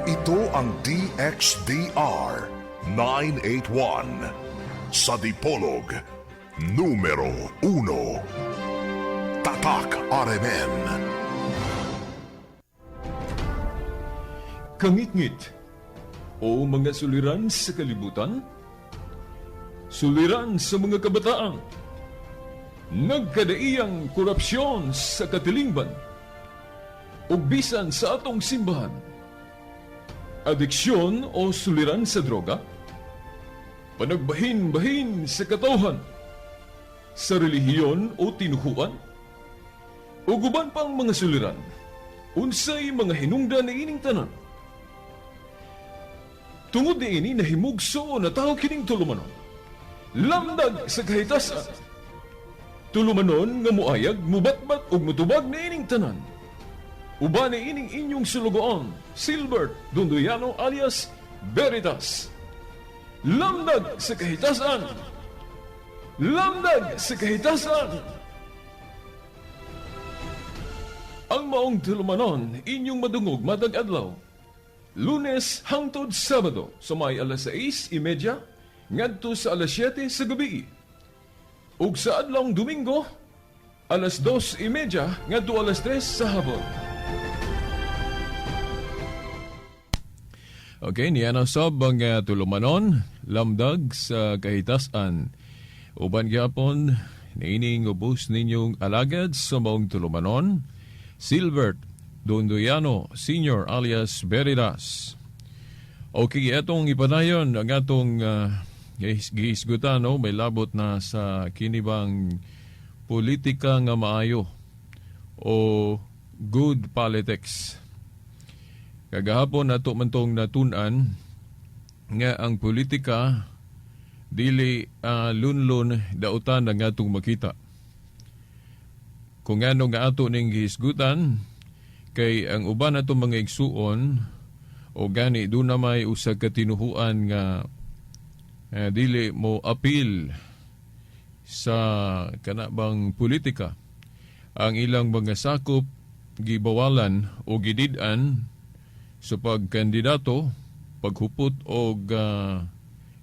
Ito ang DXDR 981 sa Dipolog, numero 1. Tatak RMN. Kangitngit o mga suliran sa kalibutan, suliran sa mga kabataan, nagkadaiyang korupsyon sa katilingban, ug bisan sa atong simbahan, adiksyon o suliran sa droga, panagbahin-bahin sa katawhan, sa relihiyon o tinuhuan, ug uban pang mga suliran, unsay mga hinungdan niining tanan? Tungod niini nahimugso na tao kining tulumanon. Lamdag sa kahitasan. Tulumanon nga muayag, mubatbat ug mutubag niining tanan. Uban niining inyong sulugoon, Silbert Dunduyano alias Veritas. Lamdag sa kahitasan. Lamdag sa kahitasan. Ang maong tulumanon inyong madungog matag adlaw, Lunes hangtod Sabado sa may alas 6:30 ngadto sa alas 7 sa gabi. Ug sa adlawng Domingo, alas 2:30 ngadto alas 3 sa hapon. Okay, niya na sab ang tulumanon, lamdag sa kahitasan. Uban gyapon niining ubos ninyong alagad sa maong tulumanon, Silbert Donduyano Senior alias Veritas. Okay, atong ipadayon ang atong gihisgutan, no, may labot na sa kinibang politika nga maayo o good politics. Kagahapon ato man tong natun-an nga ang politika dili lunlun dautan ang atong makita. Kung ano nga ato ning gihisgutan kay ang uban ato mga igsuon o gani doon na may usa ka tinuhuan nga dili mo apil sa kanabang politika. Ang ilang mga sakop gibawalan o gidid-an sa pagkandidato, paghupot og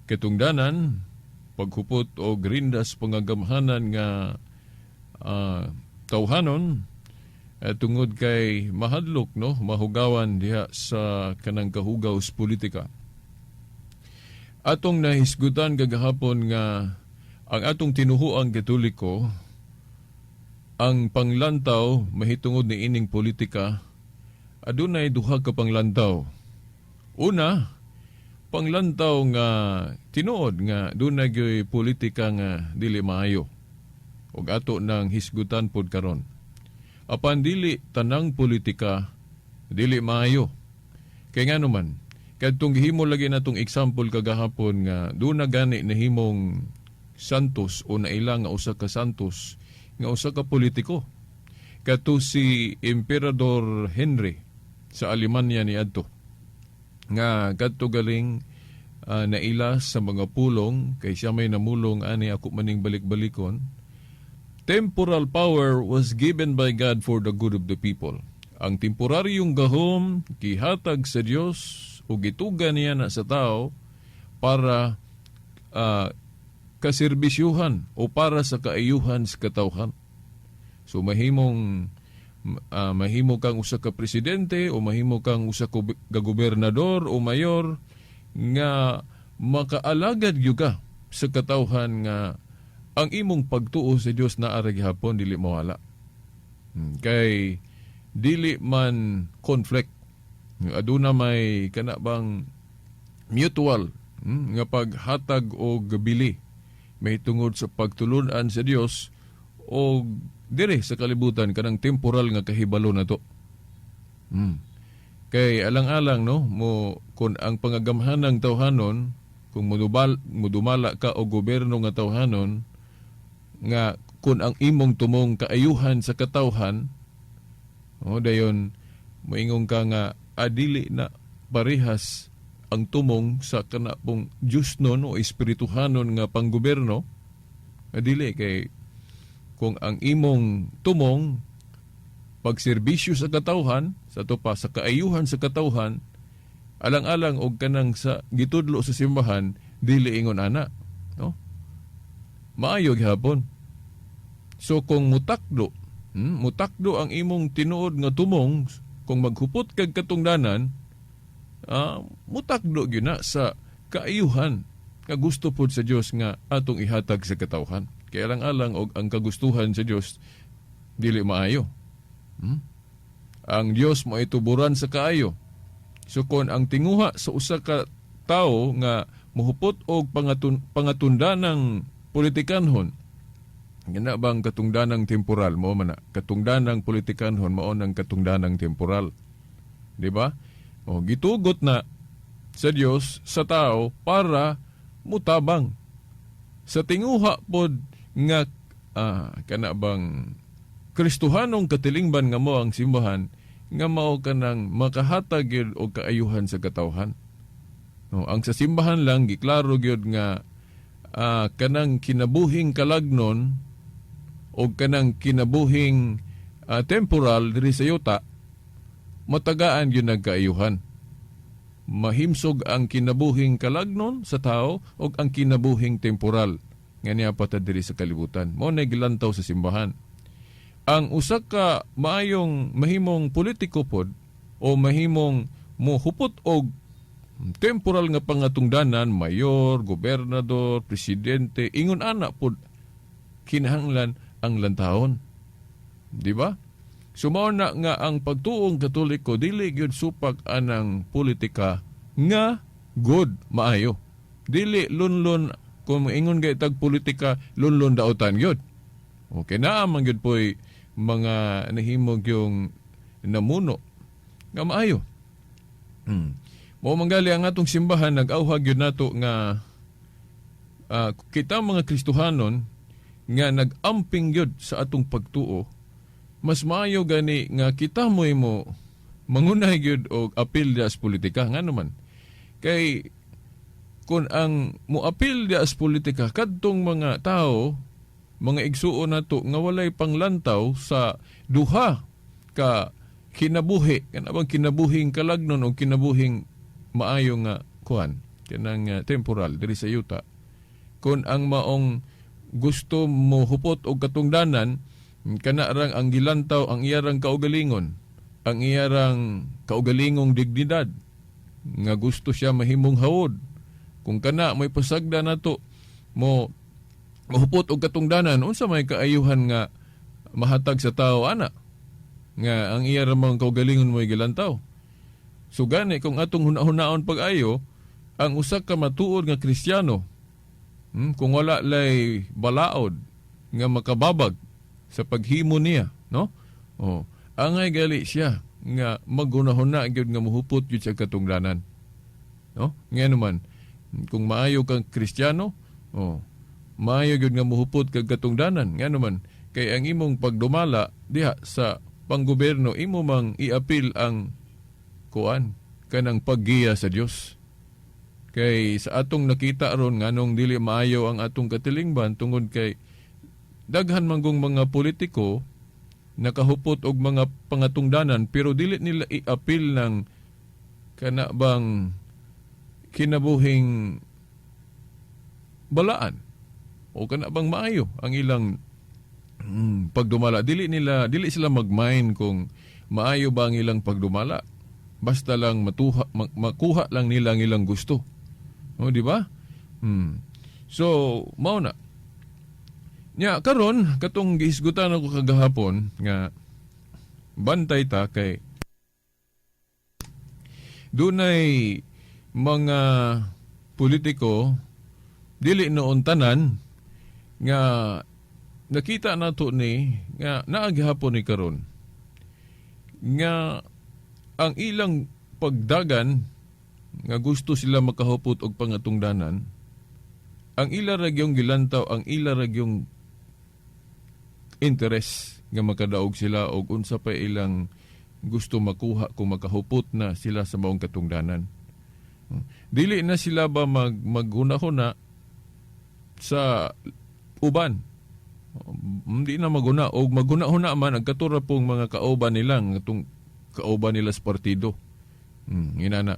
katungdanan, paghupot og rindas pangagamhanan nga tawhanon, tungod kay mahadlok, no, mahugawan diha sa kanang kahugaw sa politika. Atong nahisgutan kagahapon nga ang atong tinuhuang Katoliko, ang panglantaw mahitungod ni ining politika, adunay duha ka panglantaw. Una, panglantaw nga tinuod nga dunay gyoy politika nga dili maayo. Ug ato nang hisgutan pod karon. Apan dili tanang politika dili maayo. Kay ngano man, kadtong gihimo lagi natong example kagahapon nga duna gani nahimong santos o naila nga usa ka santos nga usa ka politiko. Kadto si Emperador Henry sa Alemanya niadto. Nga kadto galing naila sa mga pulong kay siya may namulong ani ako maning balik-balikon. Temporal power was given by God for the good of the people. Ang temporaryong gahom gihatag sa Dios o gituga niya na sa tao para kaserbisyuhan o para sa kaayuhan sa katawhan. So mahimo kang usa ka presidente o mahimo kang usa ka gobernador o mayor nga makaalagad gyud ka sa katawhan nga ang imong pagtuo sa Dios naa ra gihapon dili mawala. Kay dili man conflict. Aduna may kana bang mutual nga paghatag og bili may tungod sa pagtulun-an sa Dios o dire sa kalibutan kanang temporal nga kahibalo na to. Kay alang-alang, no, mo kun ang pangagamhanang tawhanon, kung mudumala ka og gobyerno nga tawhanon nga kun ang imong tumong kaayuhan sa katawhan, o dayon moingon ka nga adili na parehas ang tumong sa kana pong Diyos nun o espirituhanon nga panggobyerno, adili kay kung ang imong tumong pagserbisyo sa katawhan, sa to pa sa kaayuhan sa katawhan, Alang-alang og kanang sa gitudlo sa simbahan dili ingon ana, no? Maayo gihapon. So kung mutakdo, mutakdo ang imong tinuod nga tumong, kung maghupot kag katungdanan, mutakdo gyud na sa kaayuhan nga gusto pod sa Dios nga atong ihatag sa katawhan. Kay alang-alang og ang kagustuhan sa Dios dili maayo. Ang Dios mo tuboran sa kaayo. So kon ang tinguha sa usa ka tawo nga mohupot og pangatundanang politikanhon, ngana bang katungdanang temporal mo man na, katungdanang politikanhon mao nang katungdanang temporal. Di ba? O gitugot na sa Dios sa tao para mutabang sa tinguha pod nga kana bang Kristohanong katilingban nga mo ang simbahan nga mao kanang makahatag gyud og kaayuhan sa katawhan. No, ang sa simbahan lang giklaro gyud nga kanang kinabuhing kalagnon o kanang kinabuhing temporal diri sa yuta matagaan gyud nagkaayuhan. Mahimsog ang kinabuhing kalagnon sa tao o ang kinabuhing temporal nga niya pa ta diri sa kalibutan. Mao na gilantaw sa simbahan. Ang usa ka maayong mahimong politiko pod o mahimong mohupot og temporal nga pangatungdanan, mayor, gobernador, presidente, ingon ana pod kinahanglan ang lantawon. Di ba? So mao na nga ang pagtuong Katoliko dili gyud supak anang politika nga good maayo. Dili lunlun kung ingon gay tag politika lunlun daotan gyud. Okay naa man gyud poy mga nahimog yung namuno nga maayo. Mao manggali ang atong simbahan nag-awhag gyud nato nga kita mga Kristohanon nga nag-amping gyud sa atong pagtuo, mas maayo gani nga kita mo'y mo mangunay gyud og apil diya sa politika. Ngano man? Kay kung ang moapil diya sa politika kadtong mga tao, mga igsuon nato nga walay panglantaw sa duha ka kinabuhi, kana bang kinabuhing kalagnon o kinabuhing maayo nga kuan kanang temporal diri sa yuta, kun ang maong gusto mo hupot og katungdanan kana rang ang gilantaw ang iyarang kaugalingon, ang iyarang kaugalingong dignidad nga gusto siya mahimong hawod, kung kana may pasagda nato mo mahupot og katungdanan, unsa may kaayuhan nga mahatag sa tao ana nga ang iya ra mang kaugalingon mo'y gilantaw? So gani kung atong huna-hunaon pag-ayo, ang usa ka matuod nga Kristiyano, kung wala lay balaod nga makababag sa paghimo niya, no? Oh, angay gali siya nga maghunahuna gyud nga mohupot gyud sa katungdanan. No? Nga naman, kung maayo kang Kristiyano, oh, maayo gyud nga mohupot kag katungdanan. Nga naman, kay ang imong pagdumala diha sa panggobyerno, imo mang iapil ang kuan kanang paggiya sa Dios. Kay sa atong nakita ron, nganong dili maayo ang atong katilingban, tungod kay daghan manggong mga politiko nakahupot og mga pangatungdanan pero dili nila iapil ng kana bang kinabuhing balaan o kana bang maayo ang ilang pagdumala. Dili sila magmind kung maayo ba ang ilang pagdumala, basta lang makuha lang nila ang ilang gusto, o di ba? So mao na nya karon katong gihisgutan ako kagahapon nga bantay ta kay dunay mga politiko, dili noon tanan, nga nakita nato ni nga naa gihapon ni karon nga ang ilang pagdagan nga gusto sila makahupot og pangatungdanan, ang ila ra gyung gilantaw ang ila ra gyung interes nga makadaog sila og unsa pa ilang gusto makuha kung makahupot na sila sa maong katungdanan. Dili na sila ba maghuna-huna sa uban. Hindi na maguna og maghuna-huna man ang katura pong mga kauban nila, atong kauban nila sa partido. Inana.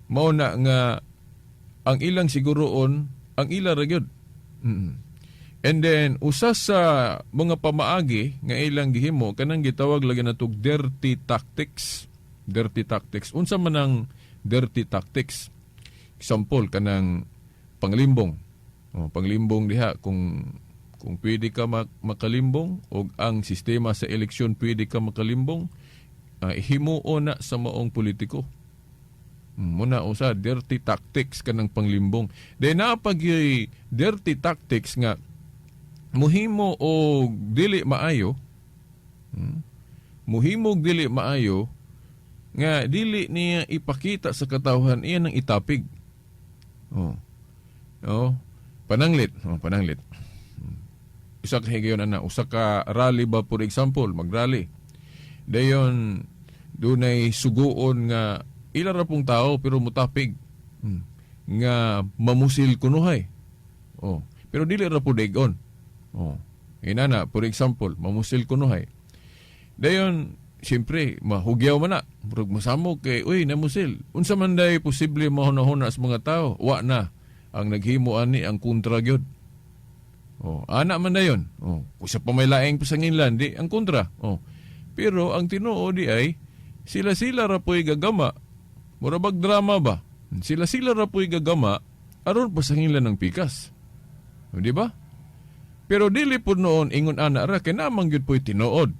Mao na nga ang ilang siguroon, ang ila ra gyud. And then usa sa mga pamaagi nga ilang gihimo, kanang gitawag lagi natog dirty tactics. Dirty tactics. Unsa man ang dirty tactics? Example, kanang panglimbong. Oh, panglimbong diha, kung pwede ka makalimbong og ang sistema sa eleksyon pwede ka makalimbong, himuon na sa maong politiko. Muna usa dirty tactics, kanang panglimbong. Then naa pa gyuy dirty tactics nga muhimo og dili maayo. Muhimo og dili maayo nga dili niya ipakita sa katawhan, iya nang itapig. Oh. Oh, pananglit, oh, pananglit. Usa ka higayon ana, usa ka rally ba, for example, magrally. Dayon dunay suguon nga ila ra pong tao pero mutapig nga mamusil kunuhay. Oh, pero dili ra po dig-on. Oh. Inana, for example, mamusil kunuhay. Dayon, siyempre, mahugyaw man na. Murag masamok kay, "Uy, namusil." Unsa man day posible mahuna-huna sa mga tao? Wa na. Ang naghimo ani ang kontra gyud. Oh, ana man dayon. Oh, usa pa may laing pasanginlan, di ang kontra. Oh. Pero ang tinuod di ay sila-sila ra po'y gagama. Mura bag drama ba? Sila-sila ra po'y gagama aron pasanginlan ng pikas. O, di ba? Pero dili pud noon ingon ana ra kay naman gyud po'y tinuod.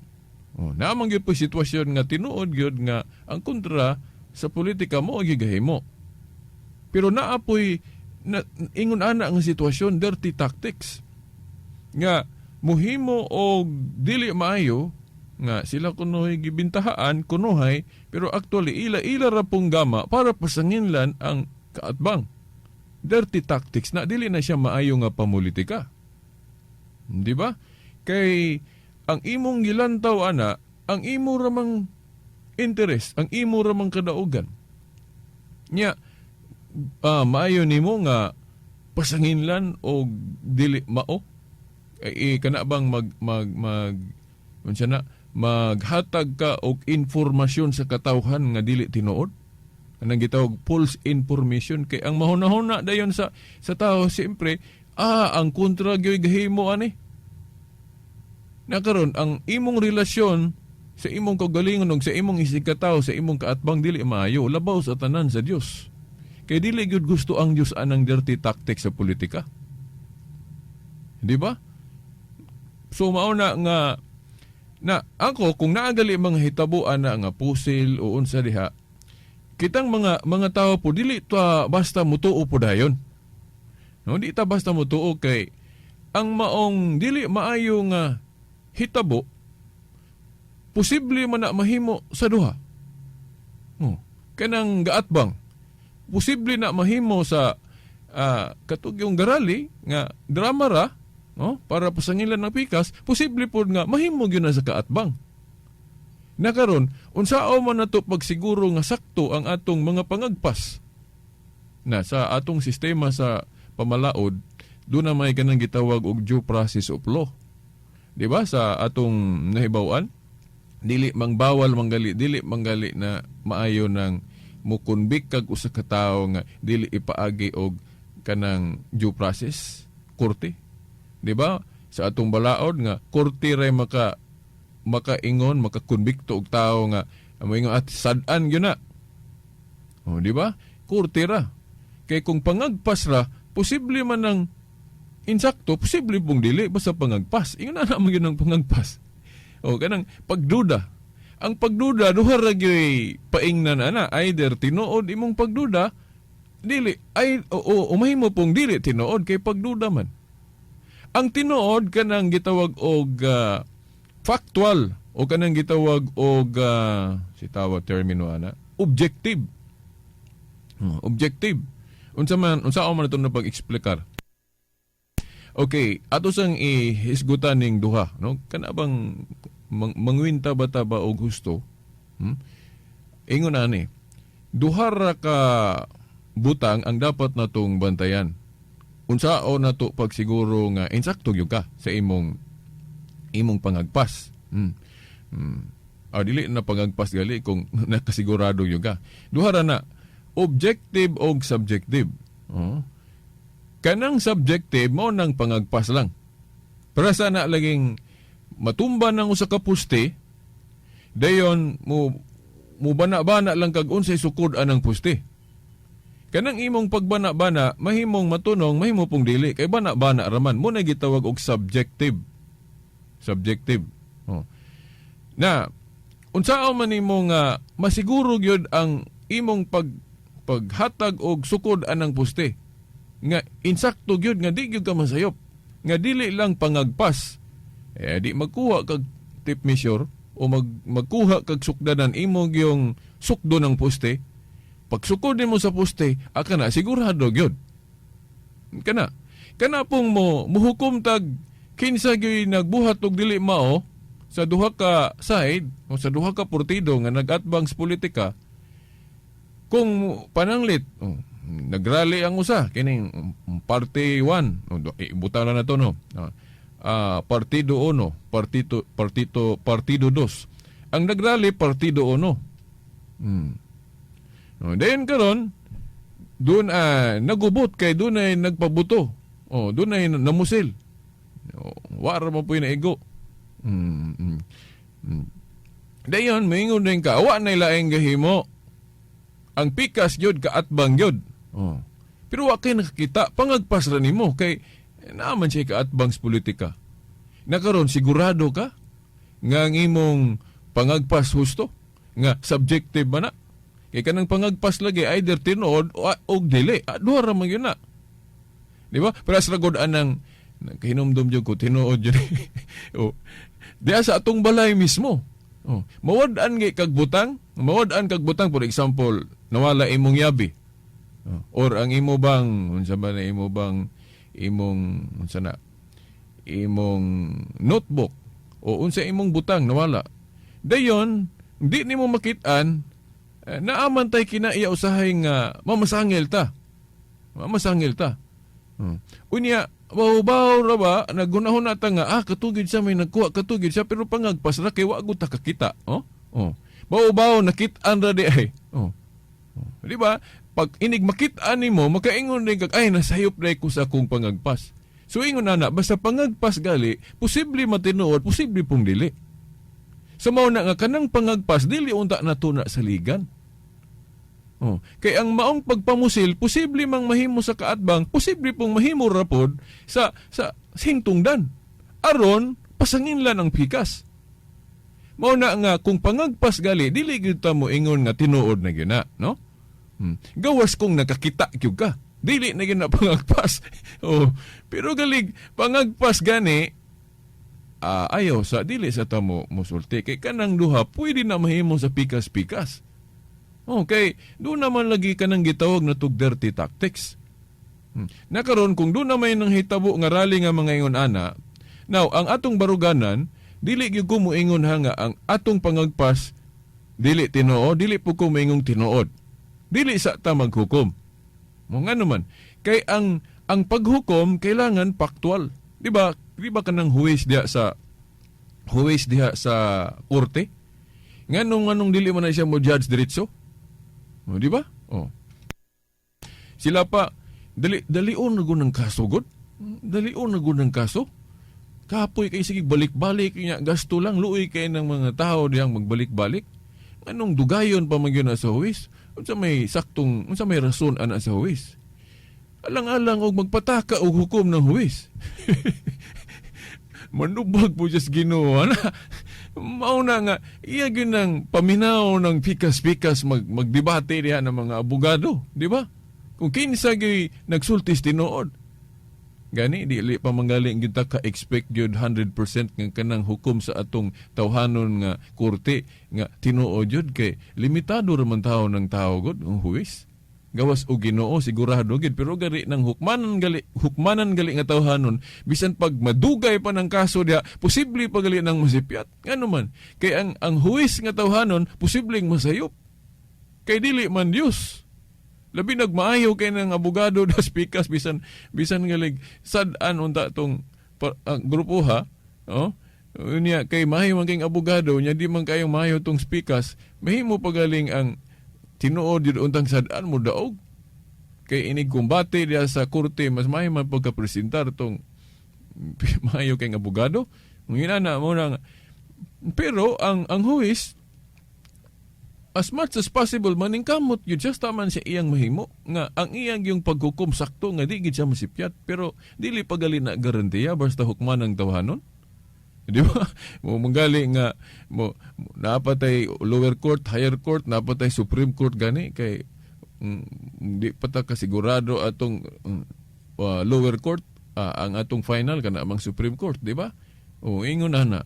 Oh, naman gyud po'y sitwasyon nga tinuod gyud nga ang kontra sa politika mo gigahimo. Pero naa po'y na, ingon ana nga sitwasyon, dirty tactics nga muhimo og dili maayo nga sila kuno'y gibintahaan kunuhay, pero actually ila ila ra pong gama para pasanginlan ang kaatbang. Dirty tactics na, dili na siya maayo nga pamulitika. Di ba? Kay ang imong gilantaw ana, ang imo ramang interest, ang imo ramang kadaugan. Nya maayo nimo nga pasanginlan og dili mao, eh, kana bang mag mag mag unsa na, maghatag ka og informasyon sa katawhan nga dili tinuod, kanang gitawag false information, kay ang mahuna-huna dayon sa tao, siyempre, ang kontra gyoy gahimo ani. Na karon ang imong relasyon sa imong kaugalingon ug sa imong isigkatawo, sa imong kaatbang, dili maayo, labaw sa tanan sa Dios, kay dili gyud gusto ang Dios anang dirty tactics sa politika, di ba? So mao na nga na ako, kung naagali mga hitabuan na nga pusil o unsa diha, kitang mga tao po, dili ta basta mutuo po dayon, no? Di ta basta mutuo kay ang maong dili maayo nga hitabo, posible man na mahimo sa duha. Oh, kanang gaatbang, posible na mahimo sa katugyong garali nga drama ra, no, para pasangilan ng pikas. Posible pod nga mahimo gyud na sa kaatbang. Na karon, unsao man nato pagsiguro nga sakto ang atong mga pangagpas? Na sa atong sistema sa pamalaod, doon na may kanang gitawag og due process of law. Di ba sa atong nahibaw-an, dili mang bawal manggali, dili manggali na maayo nang mukonvict kag usa ka tawo nga dili ipaagi og kanang due process, korte. Di ba? Sa atong balaod nga korte ray makaingon, makakonbikto og tawo nga moingon at sad-an gyud na. Oh, di ba? Korte ra. Kay kung pangagpas ra, posible man ang insakto, posible pong dili, basta pangagpas. Ingon na naman yun ang pangagpas. O, kanang pagduda. Ang pagduda, duha ra gyuy paingnan ana. Either tinuod imong pagduda, dili, ay, o, mahimo pong dili tinuod kay pagduda man. Ang tinuod, kanang gitawag og factual o kanang gitawag og si tawag termino ana, objective. Objective. Unsa man, unsa man ito na pag-eksplikar? Okay, ato sang ihisgutan ning duha, no? Kana bang mangwinta ba ta ba og husto? Ingon ani, duha ra ka butang ang dapat natong bantayan. Unsao nato pagsiguro nga insakto gyud ka sa imong pangagpas? Ah, dili na pangagpas gali kung nakasigurado gyud ka. Duha ra na. Objective og subjective. Oh. Kanang subjective mao nang pangagpas lang. Para sa na laging matumba ng usa ka poste, dayon mo mo bana-bana lang kag unsay sukod anang poste. Kanang imong pagbana-bana, mahimong matunong, mahimo pong dili kay bana-bana raman mo na gitawag og subjective. Subjective. Oh. Na unsaon man nimo nga masiguro gyud ang imong paghatag og sukod anang poste nga insakto gyud, nga di gyud ka masayop, nga dili lang pangagpas, eh di magkuha kag tape measure o magkuha kag sukdanan, imo gyung sukdo ng poste. Pagsukod nimo sa poste, aka na sigurado gyud kana kana pong mo muhukom tag kinsa gyud nagbuhat og dili mao sa duha ka side o sa duha ka partido nga nag-atbang sa politika. Kung pananglit, oh, nagrally ang usa kining party 1, oh, ibutang na na to, no, partido 1, partido partido partido 2. Ang nagrally, partido 1. Oh, then karon doon nagubot kay doon ay nagpabuto. Oh, doon ay namusil. Oh, wara mo po yung naigo. Dayon, moingon din ka, wa na ilaing gahimo. Ang pikas gyud kaatbang gyud. Oh. Pero wa kay nakakita, pangagpas ra nimo kay naaman siya kaatbang sa politika. Nakaron sigurado ka nga ang imong pangagpas husto, nga subjective ba na? Kay kanang pangagpas lagi either tinuod o og dili. Ah, duha ra man yun na. Di ba? Pero sa ragod anang kahinumdum jud ko, tinuod jud. Oh. Diya sa atong balay mismo. Oh. Mawad-an gyud kag butang, mawad-an kag butang, for example, nawala imong yabi. Oh. Or ang imo bang unsa ba na imo bang imong unsa na imong notebook o unsa imong butang nawala. Dayon, di nimo makit-an, eh, naaman tay kinaiya usahay nga mamasangil ta. Mamasangil ta. Unya, baw-baw ra ba, nagunahon na ta nga, katugid siya, may nagkuha, katugid siya, pero pangagpas ra, kay wa gud ta kakita. Oh? Oh. Baw-baw, nakit-an ra di ay. Oh. Oh. Di ba? Pag inig makit-an nimo, makaingon din kag, "Ay, nasayop na ko sa akong pangagpas." So ingon na na, basta pangagpas gali, posible matinuod, posible pong dili. Sa mao na nga kanang pangagpas, dili unta nato na saligan. Oh, kay ang maong pagpamusil posible mang mahimo sa kaatbang, posible pong mahimo ra pod sa hintungdan. Aron pasangin lang ang pikas. Mao na nga kung pangagpas gali, dili gyud ta mo ingon nga tinuod na gyud na, no? Gawas kung nakakita gyud ka, dili na gyud na pangagpas. Oh, pero galig pangagpas gani, ayaw sa dili sa tamo musulti kay kanang duha pwede na mahimo sa pikas-pikas. Okay, doon naman lagi kanang gitawag na tug dirty tactics. Nakaron kung doon na may nang hitabo nga rally nga mga ingon ana. Now, ang atong baruganan, dili gyud ko moingon ha nga ang atong pangagpas dili tinuod, dili po ko moingong tinuod. Dili sa ta maghukom. Mo nga naman, kay ang paghukom kailangan factual. Di ba? Di ba kanang huwes diha sa korte? Nganong anong dili man na siya mo judge diretso? O, di ba? Oh. Sila pa dali dalion na gud ng kaso gud. Dalion na gud ng kaso. Kapoy kay sige balik-balik nya, gasto lang, luoy kay ng mga tao diyang magbalik-balik. Anong dugayon pa man gyud na sa huwes? Unsa may saktong, unsa may rason ana sa huwes? Alang-alang og magpataka og hukom ng huwes. Manubag po Diyos Ginoo ana. Mao na nga iya gyud nang paminaw ng pikas-pikas magdebate diha ng mga abogado, di ba? Kung kinsa gyud nagsultis tinuod. Gani dili pa manggaling gyud ta ka expect gyud 100% nga kanang hukom sa atong tawhanon nga korte nga tinuod gyud kay limitado ra man tawo ng tao gud ang huwes. Gawas og Ginoo sigurado gyud, pero gari nang hukmanan gali nga tawhanon, bisan pag madugay pa ng kaso diha, posible pa gali nang masipyat. Ngano man kay ang huwes nga tawhanon posibleng masayop kay dili man Dios. Labi nagmaayo kay ng abogado das pikas, bisan bisan galig sad-an unta tong ang grupo ha, oh. Unya kay maayo man kayong abogado nya, di man kayong maayo tong spikas, mahimo pagaling ang Tinuod yun untang sad-an mo daog. Kay inig kumbate diya sa korte, mas maayo man pagka-presentar tong maayo kay abogado. Ang na mo na, pero ang huwes, as much as possible maningkamot yun just man siya iyang mahimo nga ang iyang yung paghukom sakto nga di gid siya masipyat, pero dili pagali na garantiya basta hukman ang tawhanon, di ba? Mo manggali nga mo napatay lower court, higher court, napatay Supreme Court gani kay di pa ta kasigurado atong lower court, ang atong final kana amang Supreme Court, di ba? O ingon ana.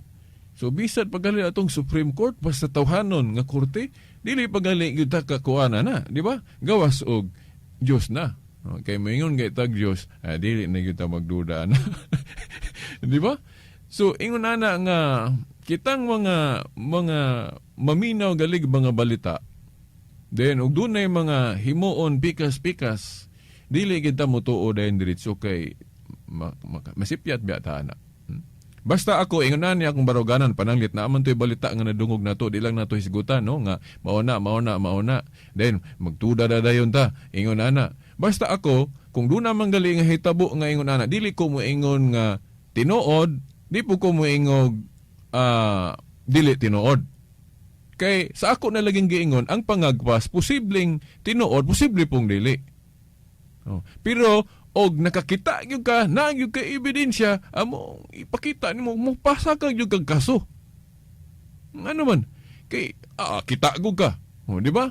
So bisan pagali atong Supreme Court, basta tawhanon nga korte, dili pagali gyud ta kakuana na, di ba? Gawas og Dios na. Okay, moingon kay tag Dios, dili na gyud ta magduda na. Di ba? So ingon ana nga kitang mga maminaw galig mga balita. Then og dunay mga himuon pikas-pikas, dili gid ta motuo dayon diretso kay masipyat biya ta ana. Basta ako, ingon na niya akong baruganan, pananglit na man to'y balita nga nadungog nato, di lang nato hisgutan, no? Nga mao na, mao na, mao na. Then magtuda na dayon ta, ingon ana. Basta ako, kung doon naman gali nga hitabo nga ingon ana, dili ko moingon nga tinuod, di po ko moingog dili tinuod. Kay sa ako na laging giingon, ang pangagpas, posibleng tinuod, posible pong dili. Oh. Pero og nakakita gyud ka, naa gyud ka ebidensya, amo ipakita nimo, mo pasa ka gyud kag kaso. Ano man? Kay kita gyud ka. Oh, di ba?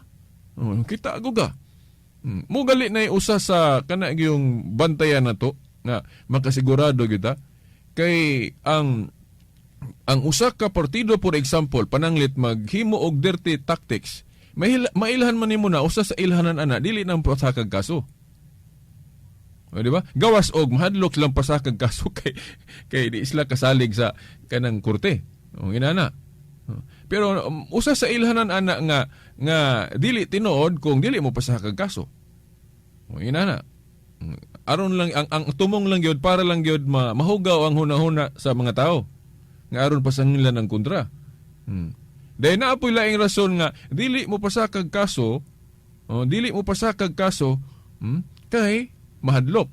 Oh, kita gyud ka. Mo gali na usa sa kana gyung bantayan nato nga makasigurado gyud ta kay ang usa ka partido, for example, pananglit maghimo og dirty tactics, mailhan man nimo na usa sa ilhanan ana dili nang pasakag kaso. O, di ba? Gawas og mahadlok silang pasakag kaso kay di sila kasalig sa kanang korte. O inana. Pero usa sa ilhanan ana nga dili tinuod kung dili mo pasakag kaso. O inana. Aron lang ang tumong lang gyud para lang gyud mahugaw ang hunahuna sa mga tao nga aron pasangilan ang kontra. Dahil naapoy laing rason nga dili mo pasakag kaso, oh, dili mo pasakag kaso, kay mahadlok.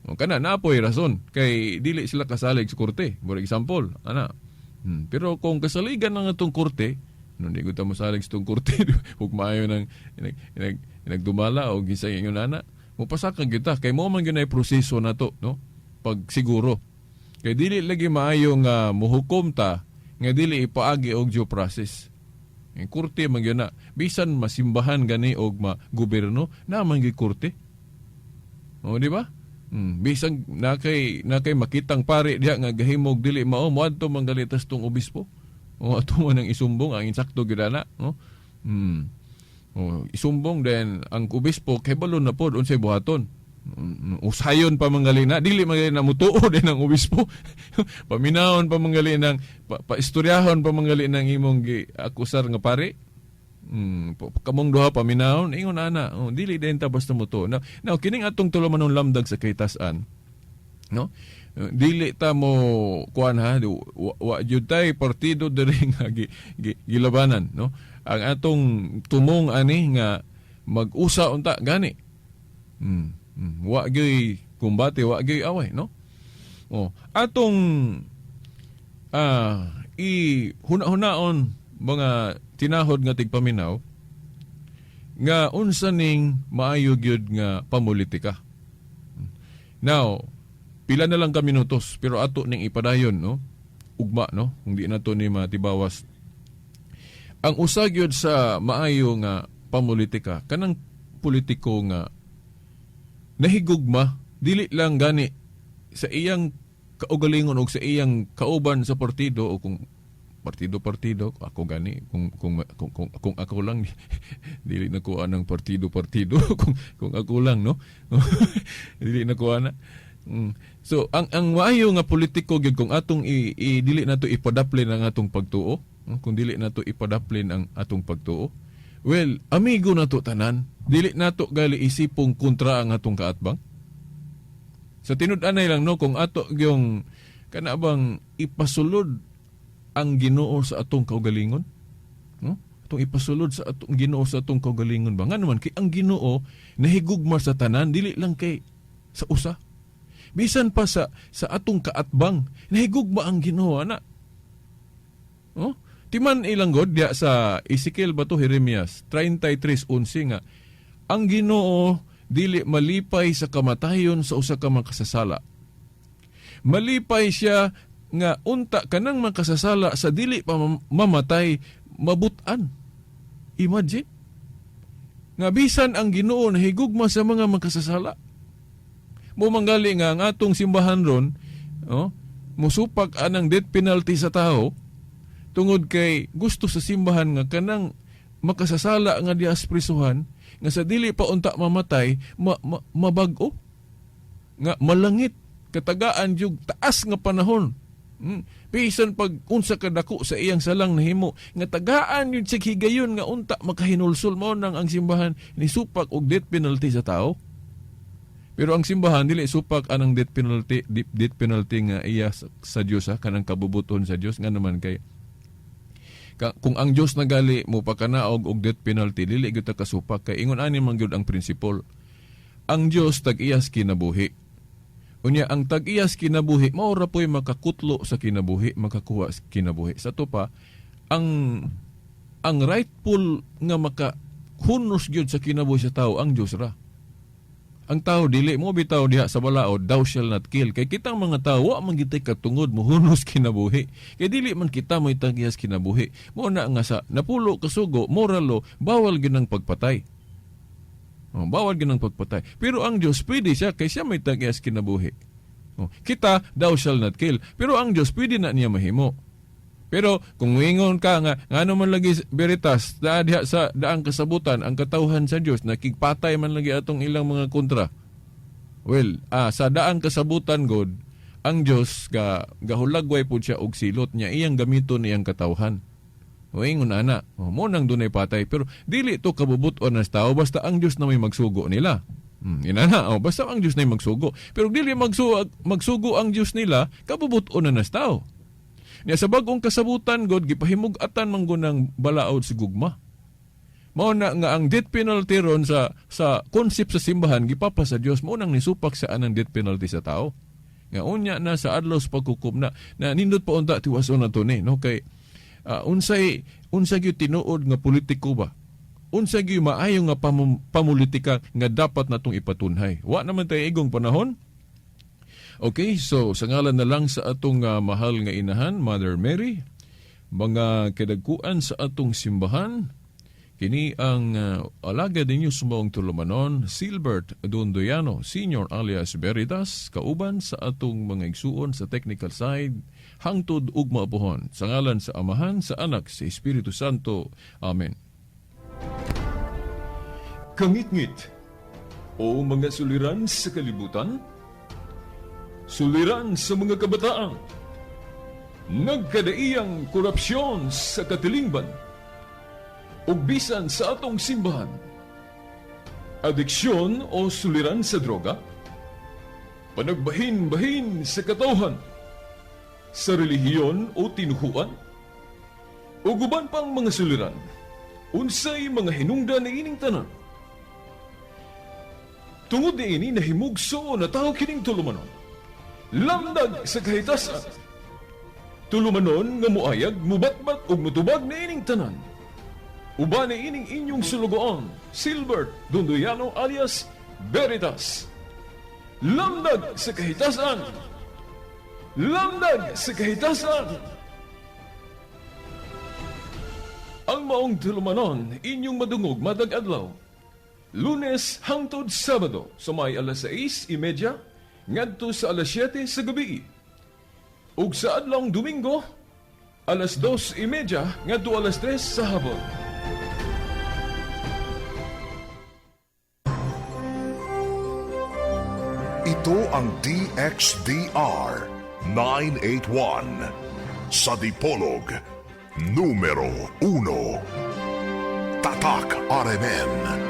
O kana naapoy rason kay dili sila kasalig sa korte. For example, ana. Pero kung kasaligan ng atong korte, no, di ko ta mosalig sa itong korte, ug maayo nang inagdumala o gisay ingon ana, mopasakag kita kay mo man gyud proseso nato, no? Pag siguro. Kay dili lagi maayo nga muhukom ta nga dili ipaagi og due process. Ang korte man gyud na bisan masimbahan gani og ma gobyerno na man gyud korte. O, di ba? Bisan nakay makitang pare diha nga gahimog dili mao, moadto man galitas tong obispo. O ato man ang isumbong ang insakto gyud ana, no? O isumbong, then ang obispo kay balo na pod unsay buhaton. Usayon pa mangali na dili mangali na mutuo din ang obispo. Paminahon pa mangali ng paistoryahon pa mangali ng imong gi akusar nga pare. Kamong duha paminahon ingon ana. Oh, dili din ta basta mutuo. Now kining atong tulumanon lamdag sa kaytas-an, no? Dili ta mo kuan ha, wa jud tay partido diri nga gilabanan, no? Ang atong tumong ani nga mag-usa unta gani. Wa gyuy kumbate, wa gyuy away, no? Oh, atong i huna-hunaon mga tinahod nga tigpaminaw nga unsa ning maayo gyud nga pamulitika. Now, pila na lang ka minutos pero ato ning ipadayon, no? Ugma, no? Kung di na to ni matibawas. Ang usa gyud sa maayo nga pamulitika kanang politiko nga nahigugma dili lang gani sa iyang kaugalingon og sa iyang kauban sa partido o kung partido-partido. Ako gani, kung ako lang, dili na kuha ng partido-partido. Kung ako lang, no, dili na kuha na. So ang maayo nga politiko gyud kung atong i dili nato ipadaplin ang atong pagtuo, no? Kung dili nato ipadaplin ang atong pagtuo, well, amigo nato tanan, dili nato gali isipong kontra ang atong kaatbang. Sa tinud-anay lang, no, kung ato gyung kana bang ipasulod ang Ginoo sa atong kaugalingon, no? Atong ipasulod sa atong Ginoo sa atong kaugalingon ba? Ngano man kay ang Ginoo nahigugma sa tanan, dili lang kay sa usa. Bisan pa sa atong kaatbang, nahigugma ang Ginoo ana. Oh? Timan ilang god diya sa Ezekiel ba to, Jeremias 33:11 nga ang Ginoo dili malipay sa kamatayon sa usa ka makasasala. Malipay siya nga unta kanang makasasala sa dili pa mamatay mabutan. Imagine. Nga bisan ang Ginoo nahigugma sa mga makasasala. Mo manggali nga ang atong simbahan ron, oh, musupak anang death penalty sa tao tungod kay gusto sa simbahan nga kanang makasasala nga diha sa prisuhan nga sa dili pa unta mamatay mabag-o nga malangit katagaan jug taas nga panahon. Bisan pag unsa kadako sa iyang salang nahimo nga tagaan yun sa higayon nga unta makahinulsol, mao nang ang simbahan ni supak og death penalty sa tao. Pero ang simbahan dili supak anang death penalty nga iya sa Dios ha, kanang kabubuton sa Dios, nga naman kay kung ang Dios nagali mo pakanaog og death penalty, dili gyud ta kasupak kay ingon ani man gyud ang principle. Ang Dios tag-iyas kinabuhi. Unya ang tag-iyas kinabuhi mao ra po'y makakutlo sa kinabuhi, makakuha sa kinabuhi. Sa to pa ang rightful nga maka hunos gyud sa kinabuhi sa tao ang Dios ra. Ang tao dili mo bitaw diha sa balaod, "Thou shall not kill." Kay kitang mga tao wa man gitay katungod mohunos kinabuhi. Kay dili man kita may tag-iyas kinabuhi. Mo na nga sa napulo ka sugo, moral law, bawal gyud ang pagpatay. Oh, bawal gyud ang pagpatay. Pero ang Dios pwede siya kay siya may tag-iyas kinabuhi. Oh, kita, "Thou shall not kill." Pero ang Dios pwede na niya mahimo. Pero kung muingon ka nga ngano man lagi Veritas naa diha sa daang kasabutan ang katawhan sa Dios nakigpatay man lagi atong ilang mga kontra. Well, sa daang kasabutan god ang Dios ga gahulagway pud siya og silot niya iyang gamiton iyang katawhan. O ingon ana, o, mo nang dunay patay pero dili to kabubut-on ng tao basta ang Dios na may magsugo nila. Inana, oh, basta ang Dios na may magsugo. Pero dili magsugo ang Dios nila, kabubut-on na nas tao. Niya sa bagong kasabutan god gipahimug-atan man gud ng balaod si gugma. Mao na nga ang death penalty ron sa concept sa simbahan gipapa sa Dios, mao nang nisupak sa anang death penalty sa tao. Nga unya na sa adlaw sa paghukom na, na nindot pa unta tiwason na to ni, no, kay unsay unsa gyud tinuod nga politiko ba? Unsa gyud maayo nga pamulitika nga dapat natong ipatunhay? Wa naman tayo igong panahon. Okay, so sa ngalan na lang sa atong mahal nga inahan, Mother Mary, mga kadagkuan sa atong simbahan, kini ang alagad ninyo sa maong tulumanon, Silbert Dondoyano, Senior alias Veritas, kauban sa atong mga igsuon sa technical side, hangtod ugma pohon. Sa ngalan sa Amahan, sa Anak, sa Espiritu Santo. Amen. Kangitngit o mga suliran sa kalibutan, suliran sa mga kabataan, nagkadaiyang korupsyon sa katilingban, ug bisan sa atong simbahan, adiksyon o suliran sa droga, panagbahin-bahin sa katawhan, sa relihiyon o tinuhuan, ug uban pang mga suliran, unsay mga hinungdan ni ining tanan? Tungod ni ini nahimugso na tao kining tulumanon. Lamdag sa kahitasan. Tulumanon nga muayag, mubatbat ug mutubag ni ining tanan. Uban ni ining inyong sulugoon, Silbert Dondoyano alias Veritas. Lamdag sa kahitasan. Lamdag sa kahitasan. Ang maong tulumanon inyong madungog madag adlaw. Lunes hangtod Sabado sa may alas 6:30 ngadto sa alas 7 sa gabi. Ug sa adlawng Domingo alas 2:30 ngadto alas 3 sa hapon. Ito ang DXDR 981 sa Dipolog, numero 1. Tatak RMN.